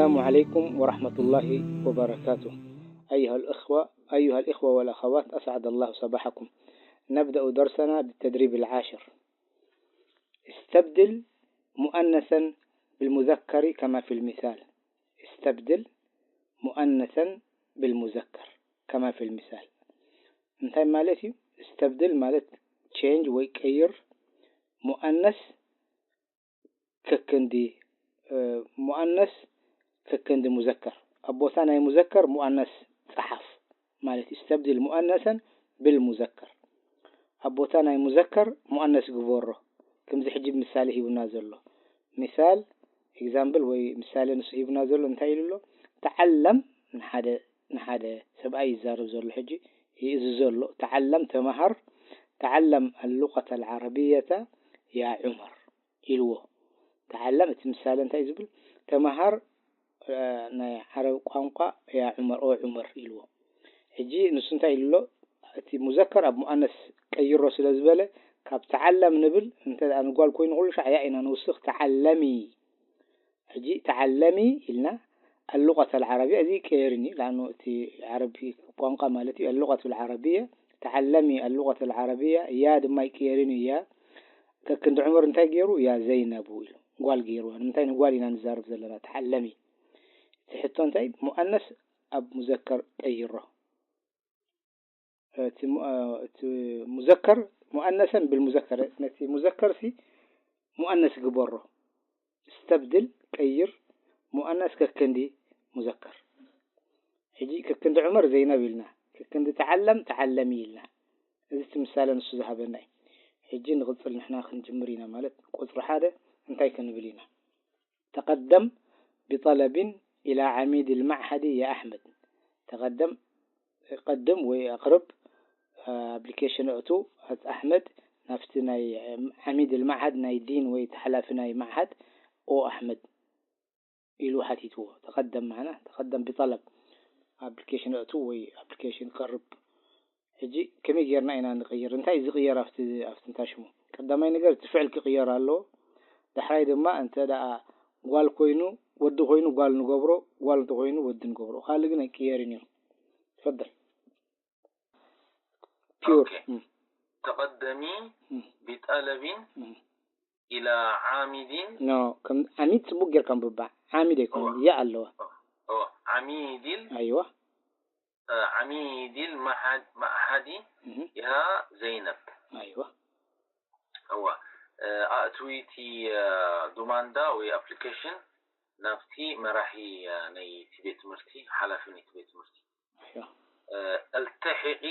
السلام عليكم ورحمة الله وبركاته. أيها الأخوة، أيها الإخوة والأخوات، أسعد الله صباحكم. نبدأ درسنا بالتدريب العاشر. استبدل مؤنثا بالمذكر كما في المثال. استبدل مؤنثا بالمذكر كما في المثال. እንታይ ማለት እዩ? استبدل ማለት change ወይ ቀይር፣ ሙኣነስ ከክንዲ፣ እ፣ ሙኣነስ ከክንዲ ሙዘከር። ኣብ ቦታ ናይ ሙዘከር ሙኣነስ ጸሓፍ ማለት እዩ። استبدل مؤنثا بالمذكر። ኣብ ቦታ ናይ ሙዘከር ሙኣነስ ግበሮ። ከምዚ ሕጂ ምሳሌ ሂቡና ዘሎ። ምሳል፣ ኤግዛምፕል ወይ ምሳሌ ንሱ ሂቡና ዘሎ እንታይ ኢሉ ኣሎ? ተዓለም ንሓደ፣ ንሓደ ሰብኣይ ይዛረብ ዘሎ ሕጂ፣ ይእዝዞ ኣሎ። ተዓለም፣ ተመሃር፣ ተዓለም اللغة العربية يا عمر ኢልዎ። ተዓለም፣ እቲ ምሳሌ እንታይ እዩ ዝብል? ተመሃር፣ እ፣ ናይ ዓረብ ቋንቋ ያ ዑመር፣ ኦ ዑመር ኢልዎ። ሕጂ ንሱ እንታይ ኢሉ ኣሎ? እቲ ሙዘከር ኣብ ሙኣነስ ቀይሮ ስለ ዝበለ፣ ካብ ተዓለም ንብል፣ እንተ ደኣ ንጓል ኮይኑ ኩሉ ሻዕ ያ ኢና ንውስኽ፣ ተዓለሚ። ሕጂ ተዓለሚ ኢልና፣ اللغة العربية እዚ ቀየርን እዩ፣ لأنه እቲ ዓረብ ቋንቋ ማለት እዩ፣ اللغة العربية፣ ተዓለሚ اللغة العربية፣ ያ ድማ ይቀየርን እዩ፣ ያ ከክንዲ ዑመር እንታይ ገይሩ? ያ ዘይነቡ ኢሉ፣ ጓል ገይርዋ። ንምንታይ ንጓል ኢና ንዛረብ ዘለና? ተዓለሚ። እቲ ሕቶ እንታይ? ሙኣነስ ኣብ ሙዘከር ቀይሮ። እቲ ሙ-፣ እ፣ እቲ ሙዘከር ሙኣነሰን ብልሙዘከር፣ ነቲ ሙዘከር ሲ ሙኣነስ ግበሮ። استبدل ቀይር፣ ሙኣነስ ከክንዲ ሙዘከር። ሕጂ ከክንዲ ዑመር ዘይነብ ኢልና፣ ከክንዲ ተዓለም ተዓለሚ ኢልና። እዚ እቲ ምሳሌ ንሱ ዝሃበና እዩ። ሕጂ ንቕጽል፣ ንሕና ክንጅምር ኢና ማለት ቁጽሪ ሓደ እንታይ ክንብል ኢና? تقدم بطلب إلى عميد المعهد يا أحمد. تقدم፣ ቀድም ወይ ኣቕርብ፣ ኣፕሊኬሽን ኣእቱ፣ ኣት ኣሕመድ፣ ናብቲ ናይ ዓሚድ ልመዓሃድ ናይ ዲን ወይ እቲ ሓላፊ ናይ መዓሃድ፣ ኦ ኣሕመድ ኢሉ ሓቲትዎ። ተቐደም ማዕና ተቐደም ብጠለብ፣ ኣፕሊኬሽን ኣእቱ ወይ ኣፕሊኬሽን ቀርብ። ሕጂ ከመይ ጌርና ኢና ንቕይር? እንታይ እዩ ዝቕየር ኣብቲ፣ ኣብቲ እንታይ ሽሙ? ቀዳማይ ነገር እቲ ፍዕል ክቕየር ኣለዎ። ዳሕራይ ድማ እንተ ደኣ ጓል ኮይኑ፣ ወዲ ኮይኑ ጓል ንገብሮ፣ ጓል እንተኾይኑ ወዲ ንገብሮ። ካልእ ግን ኣይቅየርን እዩ። ትፈደል። ፒውር። ኦኬ። እም። ተቐደሚ እም። ቢጠለቢን እም። ኢላ ዓሚዲን። ኖ፣ ከም ዓሚድ ጽቡቅ ጌርካ ኣንብባ። ዓሚድ ኣይኮነን፣ እዋ። ያ ኣለዋ። እዋ። ዓሚዲል። ኣይዋ። እ፣ ዓሚዲል መሓድ-፣ መኣሓዲ እም። ኢሃ ዘይነብ። ኣይዋ። እዋ። እ፣ ኣእትዊቲ፣ እ፣ ዱማንዳ ወይ ኣፕሊኬሽን ናብቲ መራሒ፣ እ፣ ናይ እቲ ቤት ትምህርቲ፣ ሓላፊ ናይ እቲ ቤት ትምህርቲ። ኣይዋ። እ፣ ኣልተሒቂ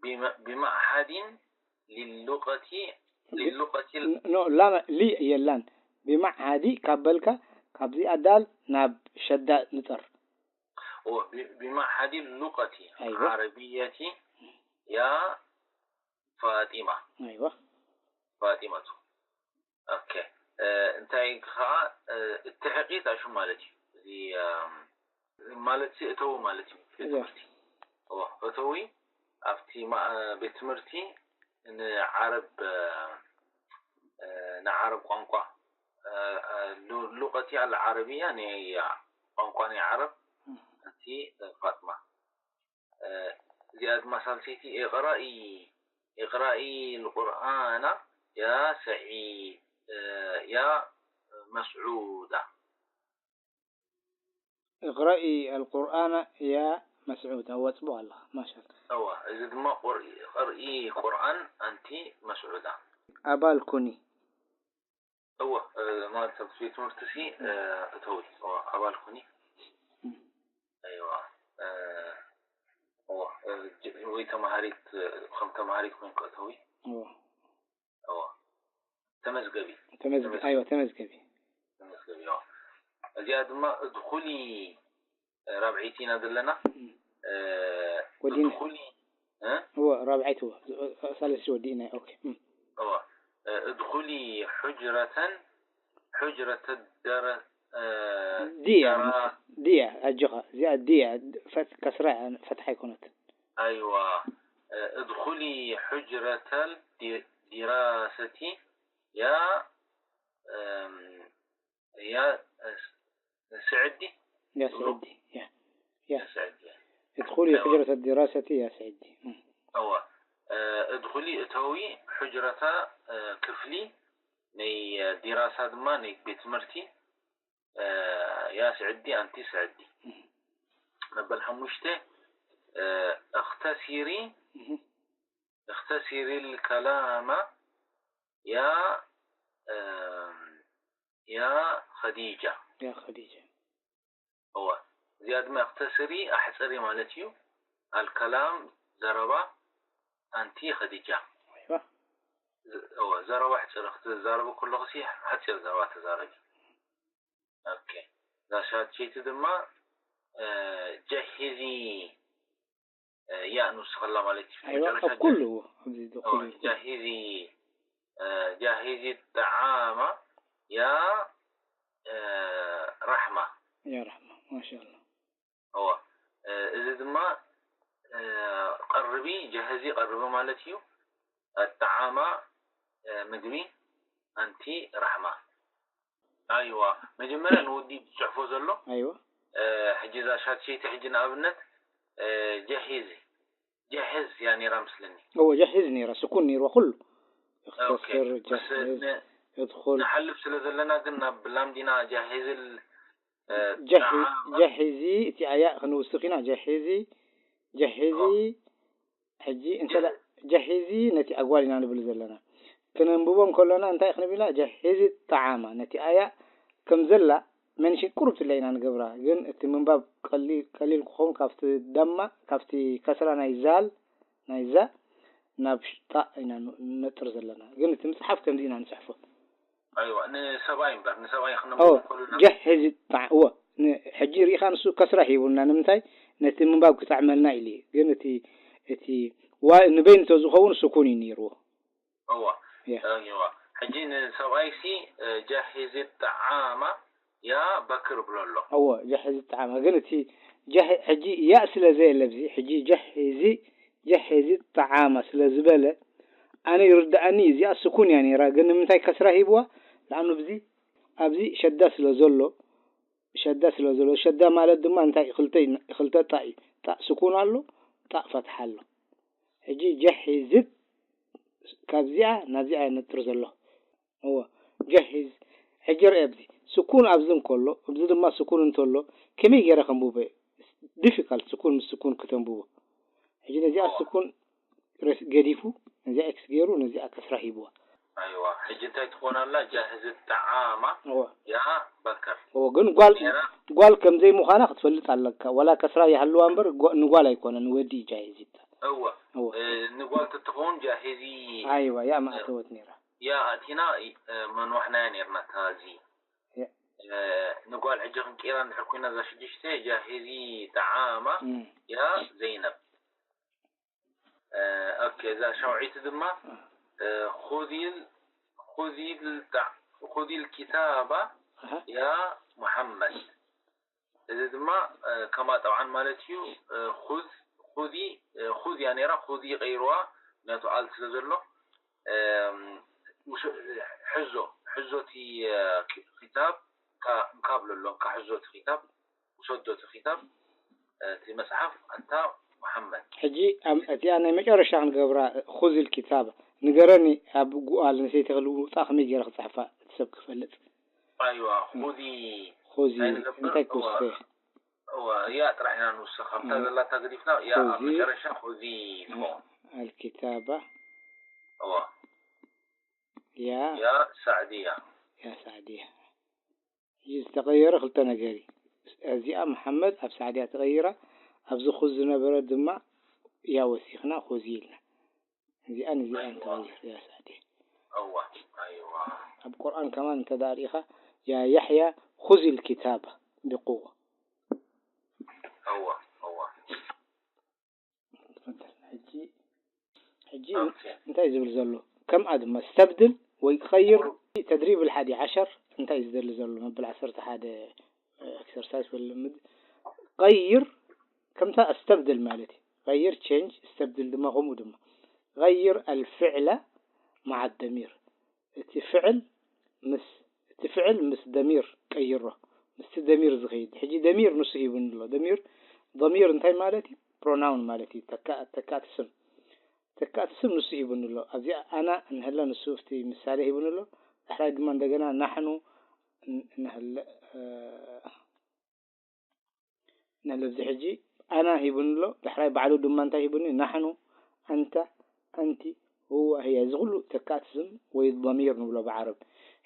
ቢመ-፣ ቢመዕሃዲን ሊሉቀቲ፣ ቢ-፣ ሊሉቀቲ ል- ኖ፣ ላመ-፣ ሊ የላን። ቢመዕሃዲ ካብ በልካ፣ ካብዚ ኣዳል ናብ ሸዳ ንጠር። ኦ፣ ቢ-፣ ቢመዕሃዲ ሉቀቲ ኣይዋ። ዓረብየቲ ያ ፋጢማ። ኣይዋ። ፋጢመቱ። ኦኬ። እ፣ እንታይ ከኣ፣ እ፣ እትሕቂት ኣሹም ማለት እዩ። እዚ፣ እም፣ ማለት ሲ እተው ማለት እዩ። ቤት እያ። ትምህርቲ። እዎ፣ እተዊ ኣብቲ ማ-፣ እ፣ ቤት ትምህርቲ ንዓረብ፣ እ፣ እ፣ ንዓረብ ቋንቋ፣ እ፣ እ፣ ሉ-፣ ሉቀቲ ኣልዓረብያ፣ ናይ ቋንቋ ናይ ዓረብ፣ እም። ኣንቲ፣ እ፣ ፋጥማ። እ፣ እዚኣ ድማ ሳልሰይቲ፣ እቕራኢ፣ እቕራኢ ልቁርኣና ያ ሰዒድ፣ እ፣ ያ መስዑዳ። እቕራኢ ኣልቁርኣና ያ መስዑዳ። እዋ፣ ጽቡቕ ኣለኻ። ማሻኣላ። እዋ፣ እዚ ድማ ቁርኢ፣ ቅርኢ ቁርኣን ኣንቲ መስዑዳ። ኣባል ኩኒ። እወ፣ እ፣ ማለት ኣብ ቤት ትምህርቲ ሲ፣ እ፣ እተዊ፣ እወ፣ ኣባል ኩኒ። እም። ኣይዋ፣ እ፣ እወ፣ እ፣ ጅ-፣ ወይ ተማሃሪት፣ እ፣ ከም ተማሃሪት ኮይንኩ እተዊ። እወ። እወ። ተመዝገቢ። ተመዝገ-፣ ተመዝገቢ። ኣይዋ፣ ተመዝገቢ። ተመዝገቢ፣ እወ። እዚኣ ድማ እድኹሊ ራብዐይቲ ኢና ዘለና። እም። እ፣ ወዲና። እድኹሊ፣ እ? እወ፣ ራብዐይቲ እወ። ሳልሰይቲ ወዲእና። ኦኬ። እም። እወ። እ፣ እድኹሊ ሑጅረተን፣ ሑጅረተ ደረ-፣ እ፣ ድያ፣ ደራ-፣ ድያ፣ ኣጆኻ። እዚኣ ድያ፣ ፈት-፣ ከስራ እያ፣ ፈትሓ ኣይኮነትን። ኣይዋ። እ፣ እድኹሊ ሑጅረተል ዲ-፣ ዲራሰቲ ያ፣ እም፣ ያ፣ እስ-፣ ስዕዲ يا سعدي يا يا ስዕዲ ادخلي حجرة الدراسة يا سعدي እወ እድኹሊ እተዊ ሕጅረታ ክፍሊ ናይ ዲራሳ ድማ ናይ ቤት ትምህርቲ ያ ስዕዲ ኣንቲ ስዕዲ መበል ሓሙሽተ እኽተሲሪ እኽተሲሪ ልከላማ ያ ያ ኸዲጃ يا خديجة እወ እዚኣ ድማ እኽተስሪ ኣሕፅሪ ማለት እዩ ኣልከላም ዘረባ ኣንቲ ኸዲጃ أيوة እወ ዘረባ ኣሕፅሪ ክትዛረቡ ከለኹ ሲ ሓፂር ዘረባ ተዛረቢ ኦኬ እዛ ሻትሸይቲ ድማ ጀሂዚ ያ ንውስኸላ ማለት እዩ أيوة መጨረሻ ኣብ ኩሉ ኣብዚ እወ ዝኹሉ ጃሂዚ ጃሂዚ ጠዓማ ያ ራሕማ يا رحمة ما شاء الله እወ እዚ ድማ ቀርቢ ጀህዚ ቀርቢ ማለት እዩ ጠዓማ ምግቢ ኣንቲ ራሕማ ኣይዋ መጀመርያ ንወዲ ዝፅሕፎ ዘሎ أيوة ሕጂ እዛ ሻትሸይቲ ሕጂ ንኣብነት ጀሂዚ ጀህዝ እያ ነይራ ምስለኒ هو جهز نيرة سكون نيرة كله ኦኬ اختصر በስ جهز ን- ادخل ንሓልፍ ስለ ዘለና ግን ናብ ላምዲና ጃሂዝል جهز جهزي እቲ ኣያ ክንውስኽ ኢና ጀሂዚ ጀሂዚ ሕጂ እንተ ጀሂዚ ነቲ ኣጓል ኢና ንብል ዘለና ክነንብቦ እንከሎና እንታይ ክንብል ኢና ጀሂዚ ጠዓማ ነቲ ኣያ ከም ዘላ መንሽን ቁሩብ ትለ ኢና ንገብራ ግን እቲ ምንባብ ቀሊል ክኸውን ካብቲ ደማ ካብቲ ከስራ ናይ ዛል ናይ ዛ ናብ ጣእ ኢና ንነጥር ዘለና ግን እቲ ምፅሓፍ ከምዚ ኢና ንፅሕፎ ኣይዋ ንሰብኣይ እምበር ንሰብኣይ ኦ ክነንብቦ ከሉና ጀሕዝ ጣዕ እዎ ን- ሕጂ ርኢኻ ንሱ ከስራ ሂቡና ንምንታይ ነቲ ምንባብ ክጠዕመልና ኢሉ እዩ ግን እቲ እቲ ዋ ንበይኑ ተዝኸውን ስኩን እዩ ነይርዎ እዋ ያ ኣይዋ ሕጂ ንሰብኣይ ሲ ጃሂዝ ጠዓማ ያ በክር ብሎ ኣሎ እዎ ጀሕዝ ጣዕማ ግን እቲ ጀህ- ሕጂ ያእ ስለ ዘየለ ኣብዚ ሕጂ ጀሕዚ ጀሕዚ ጠዓማ ስለ ዝበለ ኣነ ይርድኣኒ እዚኣ ስኩን እያ ነይራ ግን ንምንታይ ከስራ ሂብዋ ንኣኑ ብዚ ኣብዚ ሸዳ ስለ ዘሎ ሸዳ ስለ ዘሎ ሸዳ ማለት ድማ እንታይ ክልተ ክልተ ጣእ እዩ ጣእ ስኩን ኣሎ ጣእ ፈትሓ ኣሎ ሕጂ ጀሒዝት ካብዚኣ ናብዚኣ የነጥር ዘሎ እዎ ጀሒዝ ሕጂ ርአ ኣብዚ ስኩን ኣብዚ እንከሎ ኣብዚ ድማ ስኩን እንተሎ ከመይ ገይረ ከንብቦ difficult ስኩን ምስ ስኩን ክተንብቦ ሕጂ ነዚኣ ስኩን ገዲፉ ነዚኣ ኤክስ ገይሩ ነዚኣ ከስራ ሂብዋ ኣይዋ ሕጂ እንታይ ትኾን ኣላ ጃህዝ ጠዓማ እዎ ያ በከር እዎ ግን ጓል ነይራ ጓል ከም ዘይምዃና ክትፈልጥ ኣለካ ዋላ ከስራ ይሃልዋ እምበር ጓ- ንጓል ኣይኮነን ንወዲ እዩ ጃሂዝ ይብታ እወ እዎ እ፣ ንጓል ትትኸውን ጃሂዚ ኣይዋ ያ ማእተወት ነይራ ያ ኣቲና እ፣ መንዋሕናያ ነርና ታዚ ያ። እ፣ ንጓል ሕጂ ክንቀይራ እንድሕር ኮይና እዛ ሽዱሽተ ጃሂዚ ጠዓማ እም። ያ ዘይነብ እ፣ ኦኬ እዛ ሻውዒቲ ድማ እ፣ ኹዚል ኹዚል ጠዕ- ኹዚል ኪታባ ኣሃ። ያ ሙሐመድ እዚ ድማ እ፣ ከማ ጠብዓን ማለት እዩ እ፣ ኹዝ ኹዚ እ፣ ኹዝ እያ ነይራ ኹዚ ቀይርዋ ምክንያቱ ኣል ስለ ዘሎ እም፣ ውሰ- ሕዞ ሕዞ እቲ እ፣ ኪ- ኪታብ እንካ እንካ ብሎ ኣሎ እንካ ሕዞ እቲ ኪታብ ውሰዶ እቲ ኪታብ እ፣ እቲ መፅሓፍ ኣንታ መሓመድ ሕጂ ኣብ- እዚኣ ናይ መጨረሻ ክንገብራ ኹዚ ልኪታብ ንገረኒ ኣብ ጓል ኣንስተይቲ ክልውጣ ከመይ ገይረ ክፅሕፋ እቲ ሰብ ክፈልጥ ኣይዋ ኹዚ ኹዚ እንታይ ንገብር? እንታይ እዋ። ክውስኸ እዋ እያ ጥራሕ ኢና ንውስኽ ካብታ እዋ። ዘላታ ገዲፍና እያ ኣብ ኹዚ። መጨረሻ ኹዚ ትኸውን ኣልኪታባ እዋ ያ ያ ሳዕድያ ያ ሳዕድያ እዚ ዝተቐየረ ክልተ ነገር እዩ እዚኣ መሓመድ ኣብ ሳዕድያ ተቐይራ ኣብዚ ኹዚ ዝነበረ ድማ ያ ወሲኽና ኹዚ ኢልና እዚኣን እዚኣን ተቐይር ያ ሳዕድያ እዋ ኣይዋ ኣብ ቁርኣን ከማን እንተ ደኣ ርኢኻ ያ ያሕያ ኹዚ ልኪታባ ብቁዋ እዋ እዋ تفضل ሕጂ ሕጂ ኦኬ እንታይ ዝብል ዘሎ ከምኣ ድማ ስተብድል ወይ ቀይር ተድሪብ ልሓዲ ዓሸር እንታይ ዝደሊ ዘሎ መብል ዓሰርተ ሓደ ኤክሰርሳይዝ ወይ ልምድ ቀይር ከምታ ኣስተብድል ማለት እዩ غير change استبدل ድማ ከምኡ ድማ غير الفعل مع الضمير እቲ ፍዕል ምስ እቲ ፍዕል ምስ ደሚር ቀይሮ ምስቲ ደሚር ዝኸይድ። ሕጂ ደሚር ንሱ ሂቡኒ ኣሎ። ደሚር፣ ضمير እንታይ ማለት እዩ? Pronoun ማለት እዩ። ተካ-፣ ተካእቲ ስም። ተካእቲ ስም ንሱ ሂቡኒ ኣሎ። ኣብዚኣ ኣና እንሀለ ንሱ ኣብቲ ምሳሌ ሂቡኒ ኣሎ። ዳሕራይ ድማ እንደገና ናሕኑ ን-፣ ንሀለ፣ እ፣ ንለብዚ ሕጂ ኣና ሂቡኒ ኣሎ። ዳሕራይ ባዕሉ ድማ እንታይ ሂቡኒ? ናሕኑ፣ ኣንታ፣ ኣንቲ፣ ሁወ፣ ህየ። እዚ ኩሉ ተካእቲ ስም ወይ ضمير ንብሎ ብዓረብ።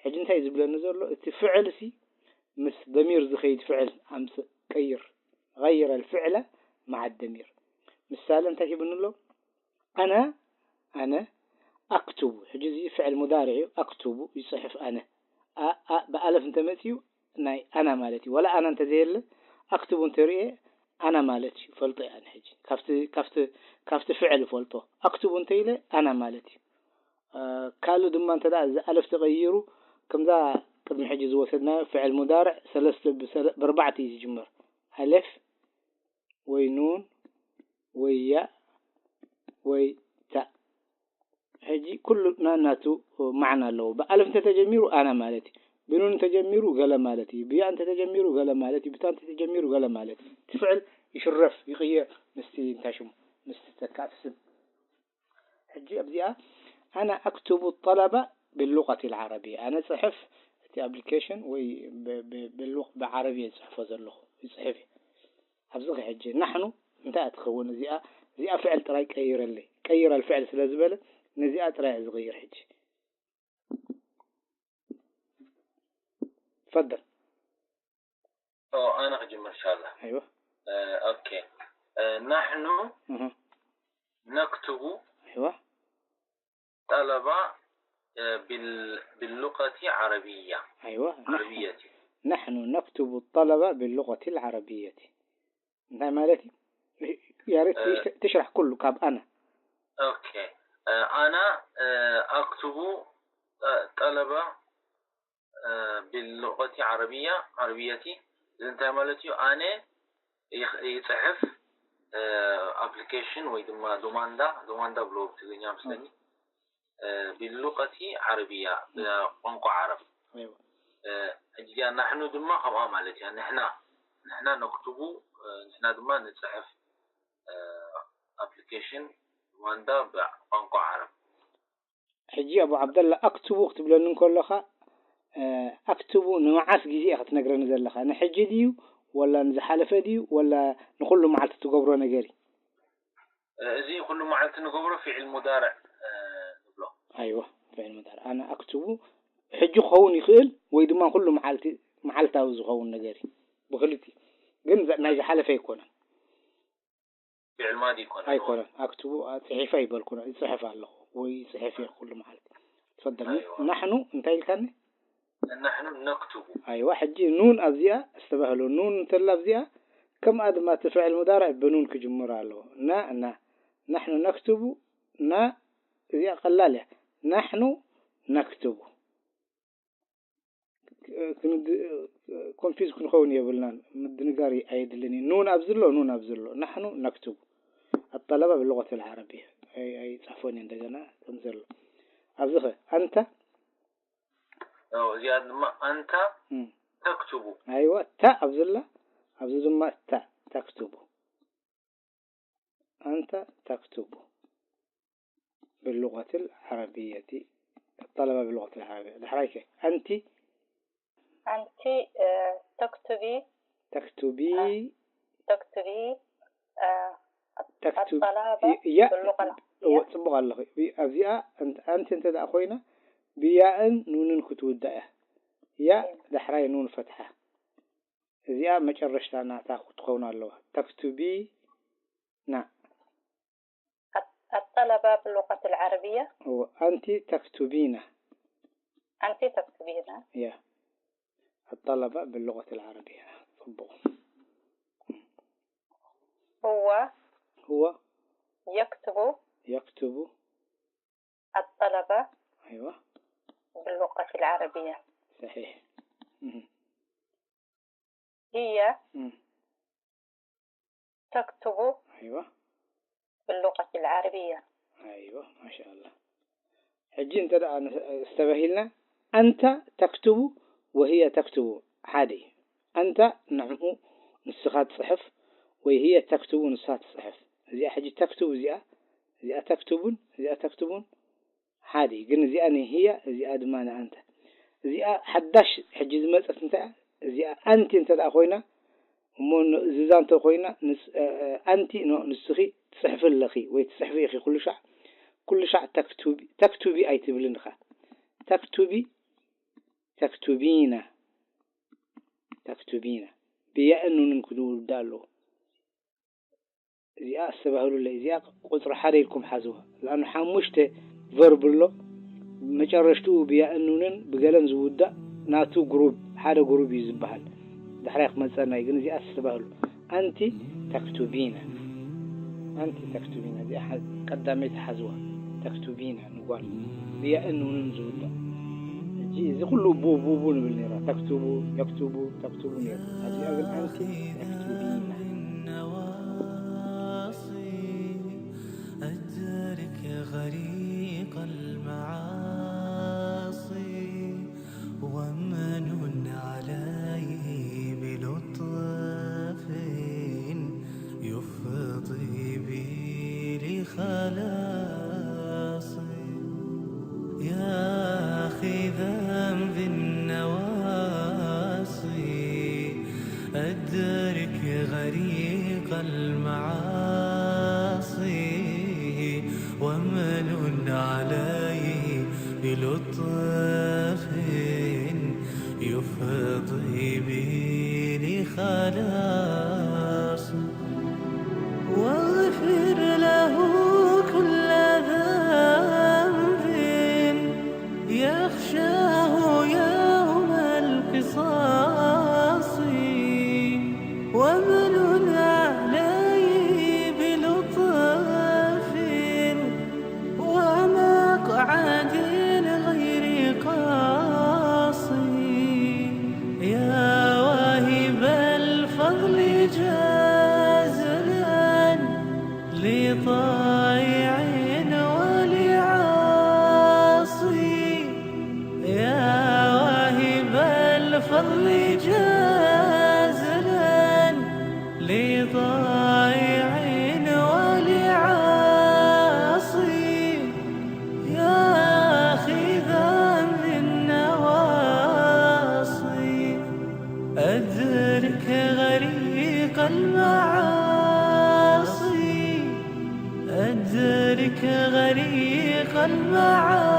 ሕጂ እንታይ እዩ ዝብለኒ ዘሎ? እቲ ፍዕል ሲ ምስ ضمير ዝኸይድ ፍዕል ኣምጽእ፣ ቀይር። غير الفعل مع الضمير። ምሳሌ እንታይ ሂቡኒ ኣሎ? ኣነ፣ ኣነ ኣክቱቡ። ሕጂ እዚ ፍዕል ሙዳርዕ እዩ። ኣክቱቡ ይጽሕፍ ኣነ። ኣ-፣ ኣ-፣ ብኣለፍ እንተመጺኡ ናይ ኣና ማለት እዩ። ወላ ኣና እንተዘየለ ኣክቱቡ እንተርእየ ኣና ማለት እዩ። ፈልጦ እየ ኣነ ሕጂ። ካብቲ፣ ካብቲ፣ ካብቲ ፍዕል ፈልጦ። ኣክቱቡ እንተኢለ ኣና ማለት እዩ። እ፣ ካልእ ድማ እንተ ደኣ እዚ ኣለፍ ተቐይሩ፣ ከምዛ ቅድሚ ሕጂ ዝወሰድናዮ ፍዕል ሙዳርዕ ሰለስተ ብሰለ-፣ ብኣርባዕተ እዩ ዝጅመር። ኣለፍ ወይ ኑን ወይ ያእ ወይ ታእ። ሕጂ ኩሉ ናናቱ ማዕና ኣለዎ። ብኣለፍ እንተተጀሚሩ ኣና ማለት እዩ። ብኑን እንተጀሚሩ ገለ ማለት እዩ። ብያእ እንተተጀሚሩ ገለ ማለት እዩ። ብታ እንተተጀሚሩ ገለ ማለት እዩ። እቲ ፍዕል ይሽረፍ፣ ይቕየር ምስቲ እንታይ ሽሙ፣ ምስቲ ተካእቲ ስም። ሕጂ ኣብዚኣ ኣና ኣክቱቡ ጠለባ ብሉቀት ልዓረብያ። ኣነ ጽሕፍ እቲ ኣፕሊኬሽን ወይ ብ-፣ ብ-፣ ብሉቅ-፣ ብዓረብያ ዝጽሕፎ ዘለኹ ይጽሕፍ እየ። ኣብዚ ኸ ሕጂ ናሕኑ እንታይ እያ ትኸውን? እዚኣ፣ እዚኣ ፍዕል ጥራይ ቀይረለይ። ቀይር ኣልፍዕል ስለ ዝበለ ነዚኣ ጥራይ እየ ዝቕይር ሕጂ። تفضل. ኦ፣ ኣነ ክጅምር ኢንሻላህ። أيوة. እ፣ ኦኬ። እ፣ ናሕኑ أها. ነክቱቡ أيوة. ጠለባ፣ እ፣ ቢል-፣ ቢሉቀቲ ዓረብያ። أيوة. نحن، ዓረብየቲ። نحن نكتب الطلب باللغة العربية. እንታይ ማለት እዩ? يا ريت እ፣ تشرح كله ካብ ኣነ። ኦኬ። እ፣ ኣና፣ እ፣ ኣክቱቡ፣ እ፣ ጠለባ፣ እ፣ ቢሉቀቲ ዓረብያ፣ ዓረብየቲ። እዚ እንታይ ማለት እዩ? ኣነ ይኽ-፣ ይጽሕፍ፣ እ፣ ኣፕሊኬሽን ወይ ድማ ዶማንዳ፣ ዶማንዳ ብሎ ብትግርኛ መስለኒ። እ፣ ቢሉቀቲ ዓረብያ፣ ብቋንቋ ዓረብ። أيوة. እ፣ ሕጂ እዚኣ ናሕኑ ድማ ከምኣ ማለት እያ። ንሕና፣ ንሕና ነክቱቡ፣ እ፣ ንሕና ድማ ንጽሕፍ፣ እ፣ ኣፕሊኬሽን ዶማንዳ ብቋንቋ ዓረብ። ሕጂ ኣቡ ዓብደላ ኣክቱቡ ክትብለኒ እንከለኻ፣ እ፣ ኣክቱቡ ንመዓስ ግዜ ኢኻ ክትነግረኒ ዘለኻ? ንሕጂ ድዩ ወላ ንዝሓለፈ ድዩ ወላ ንኹሉ መዓልቲ ትገብሮ ነገር እዩ? እ፣ እዚ ኩሉ መዓልቲ ንገብሮ ፊዕል ሙዳርዕ፣ እ፣ ንብሎ። ኣይዋ፣ ፊዕል ሙዳርዕ። ኣነ ኣክቱቡ ሕጂ ክኸውን ይኽእል ወይ ድማ ኩሉ መዓልቲ፣ መዓልታዊ ዝኸውን ነገር እዩ። ብክልቲኡ። ግን ዘ-፣ ናይ ዝሓለፈ ኣይኮነን። ፊዕል ማዲ ይኮነ። ኣይኮነን። ኣክቱቡ፣ ኣ፣ ጽሒፈ ኣይበልኩን። ይጽሕፍ ኣለኹ ወይ ይጽሕፍ እየ ኩሉ መዓልቲ። ትፈደል። ኣይዋ። ናሕኑ እንታይ ኢልካኒ? ናሕኑ ነክቱቡ። ኣይዋ፣ ሕጂ ኑን ኣብዚኣ፣ እስተባህሉ፣ ኑን እንተላ ኣብዚኣ፣ ከምኣ ድማ እቲ ፍዕል ሙዳርዕ ብኑን ክጅምር ኣለዎ። ና፣ ና። ናሕኑ ነክቱቡ፣ ና፣ እዚኣ ቀላል እያ። ናሕኑ ነክቱቡ። ክንድ-፣ ኮንፊዝ ክንኸውን የብልናን። ምድንጋር ኣየድልን እዩ። ኑን ኣብዚ ኣሎ፣ ኑን ኣብዚ ኣሎ። ናሕኑ ነክቱቡ። ኣጠለባ ብሉቀት ልዓረብያ። ኣይ-፣ ኣይጽሕፎን እየ እንደገና ከም ዘሎ። ኣብዚ ኸ፣ ኣንታ? ኦ፣ እዚኣ ድማ ኣንታ እም። ተክቱቡ። ኣይዋ፣ ታ ኣብዚ ኣላ። ኣብዚ ድማ ታ፣ ተክቱቡ። ኣንታ ተክቱቡ ብሉቀት ልዓረብየቲ። ኣጠለባ ብሉቀት ልዓረብያ። ዳሕራይ ከ፣ ኣንቲ? ኣንቲ፣ እ፣ ተክቱቢ፣ ተክቱቢ። ተክቱቢ፣ እ፣ ተክቱብ-፣ ኣጠላባ ይ-፣ ያ-፣ ብሉቀት እወ፣ ጽቡቕ ኣለኺ። ይ-፣ ኣብዚኣ ኣንት-፣ ኣንቲ እንተ ደኣ ኮይና፣ ብያእን ኑንን ክትውዳእ እያ። ያ፣ ዳሕራይ ኑን ፈትሓ። እዚኣ መጨረሽታ ናታ ክትኸውን ኣለዋ። ተክቱቢ፣ ና። ኣጠለባ ብሉቀት ልዓረብያ። እወ፣ ኣንቲ ተክቱቢና። ኣንቲ ተክቱቢና። ያ። ኣጠለባ ብሉቀት ልዓረብያ። ጽቡቕ። هو هو يكتب يكتب الطلب أيوة باللغة العربية. صحيح. مم. هي مم. تكتب أيوة باللغة العربية. أيوة ما شاء الله. ሕጂ እንተ ደኣ ን-፣ እስተባሂልና ኣንታ ተክትቡ ወህየ ተክትቡ ሓደ እዩ። ኣንታ ንዕኡ ንስኻ ትጽሕፍ ወይ ህየ ተክትቡ ንሳ ትጽሕፍ። እዚኣ ሕጂ ተክትቡ እዚኣ እዚኣ ተክትቡን እዚኣ ተክትቡን ሓደ እዩ። ግን እዚኣ ንህያ እዚኣ ድማ ንኣንተ። እዚኣ ሓዳሽ ሕጂ ዝመጸት እንታይ እያ? እዚኣ ኣንቲ እንተ ደኣ ኮይና እሞ ን- ዝዛ እንተ ኮይና ንስ- እ- እ- ኣንቲ ኖ ንስኺ ትጽሕፊ ኣለኺ ወይ ትጽሕፊ ኢኺ ኩሉ ሻዕ ኩሉ ሻዕ ተክቱቢ ተክቱቢ ኣይትብልን ኢኻ። ተክቱቢ ተክቱቢና ተክቱቢና ብያእን ኑንን ክውዳ ኣለዎ። እዚኣ ኣስተባህሉለይ። እዚኣ ቁፅሪ ሓደ ኢልኩም ሓዝዋ። ለኣኑ ሓሙሽተ ቨርብ ኣሎ። መጨረሽትኡ ብያእን ኑንን ብገለን ዝውዳእ ናቱ ግሩብ ሓደ ግሩብ እዩ ዝበሃል። ዳሕራይ ክመፀና እዩ፣ ግን እዚኣ ኣስተባህሉ። ኣንቲ ተክቱቢና ኣንቲ ተክቱቢና እዚኣ ሓ- ቀዳመይቲ ሓዝዋ። ተክቱቢና ንጓል ብያእን ኑንን ዝውዳእ። ሕጂ እዚ ኩሉ ቡ ቡ ቡ ንብል ነይራ። ተክቱቡ የክቱቡ ተክቱቡ ነይሩ። ኣብዚኣ ግን ኣንቲ ተክቱቢና أدرك غريق المعاصي ومن عليه بلطف يفضي بي لخلاصي يا أخي ذنب النواصي أدرك غريق المعاصي ومن عليه بلطف يفضي بي لخلاص واغفر له كل ذنب يخشاه يوم القصاص ومن عليه بلطف ومقعد غير قاصي يا واهب الفضل جازلا لطائع ولعاصي يا واهب الفضل جازلا لطائع ولعاصي يا أخي ذنب النواصي أدرك غريق المعاصي أدرك غريق المعاصي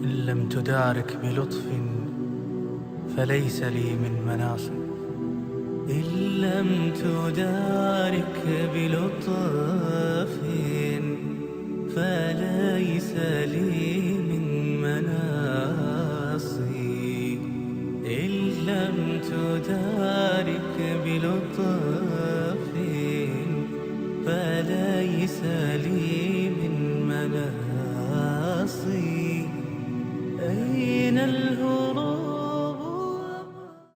إن لم تدارك بلطف فليس لي من مناص إن لم تدارك بلطف فليس لي من مناص إن لم تدارك بلطف فليس لي من مناص أين الهروب